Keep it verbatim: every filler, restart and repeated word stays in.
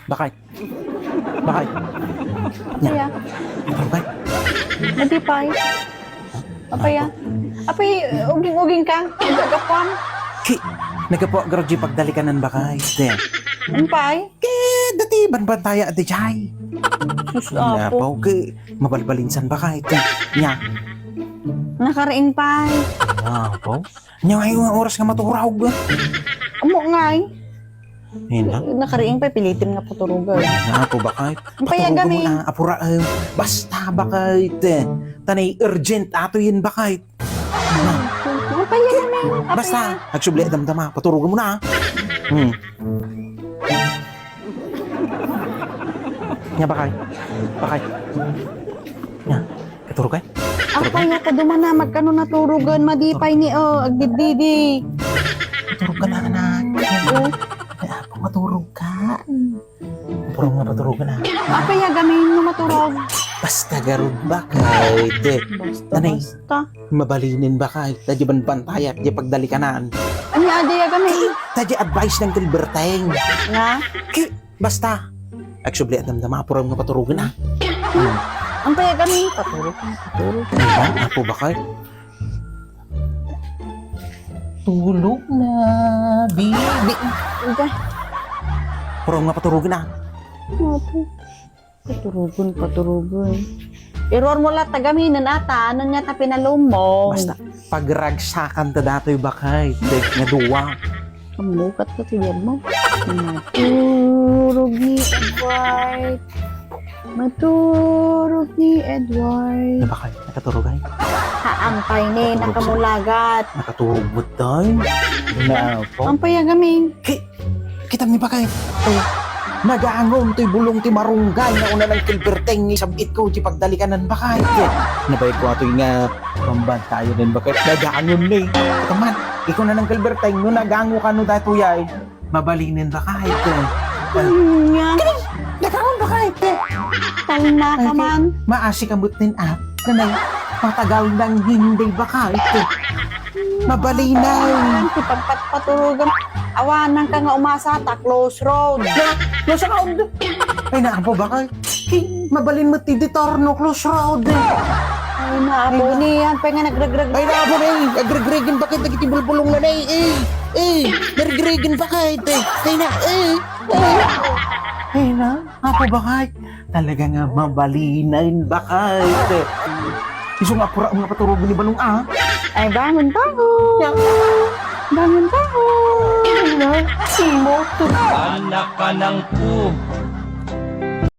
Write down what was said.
Bakit? Bakit? Apay a? Apay? Apay a? Apay, uging-uging ka? Nagagapuan? Ki, nagapu garud di pagdalikanan bakit? Apay? Ki, dati banbantaya di jay. Sus, apo. Apo, ki, mabalbalinsan bakit? Nya. Nakariing pay. Apo. Nya, ay, oras nga maturog. Amo ngay. Ina? Nakariing pay, pilitem nga paturogan. Ina, apo bakit? Apay a gamin? Apura, eh, basta bakit? Tanay urgent, ato yen bakit? Apay a gamin? Basta, agsubli a damdama, paturogan mo na, ah. Hmm. Nya bakit? Bakit? Nya. Katurog ka? Apay a kadumana, magkano naturogan, madi pay ni, o, agdiddidi. Maturog ka na, anak. O. Ay, apo, maturog ka. Puro nga paturogan, ah. Apay a gamin no maturog? Basta garud bakit? Basta, basta. Mabalinen bakit? Daydi banbantayat, daydi pagdalikanan. Ania daydi a gamin? Daydi advice ni Uncle Berteng. Nga? Ki, Basta, agsubli a damdama, apuram nga paturogan, ah. Apay a gamin? Paturog, paturog. Diba? Apo bakit? Tulog na, baby. Ida. Apuram nga paturogan, ah. Apo. Paturogan, paturogan. Iruar mo latta gamin, ata, ano nia ta pinalumong? Basta, pagragsakan ta datoy bakit? Dek nga dua. Kamukat ka ti biag mo. Maturog ni Edward. Maturog ni Edward. Na bakit? Nakaturog ay? Haang pay ne, nakamulagat. Nakaturog mo tayo? Na po? Apay a gamin? Ki-, kita mi bakit? Nagangom toy bulong ti marunggan nga una ni Uncle Berteng nga isab-it ko ti pagdalikanan bakit? Nabayag ko atoy nga pambantayan bakit? Nagangom ni. Ito man, ikaw na ni Uncle Berteng, no nagango ka no datoy ay. Mabalinen bakit? Nya. Nagangon bakit? Talna ka man. Maasi ka met nen, ah. Kanay, matagal nang hindi bakit? Mabalinen. Ti pagpatpaturogan. Awanan ka nga umasa, ta close road. Close road? Ay, naapo bakit? Ki, mabalin met ti detour no close road. Ay, naapo ni, yan pay nga nagregreg. Ay, naapo ni, agregregen bakit dagiti bulbulong na, eh, eh, eh, nagregregen bakit, eh, ay na, eh, eh. Ay, naapo bakit? Talaga nga mabalinen bakit? Isu nga apura nga paturogan ni Balong, ah. Ay, bangon, bangon. Bangon, bangon. Simo, tu- Anak ka ng pu-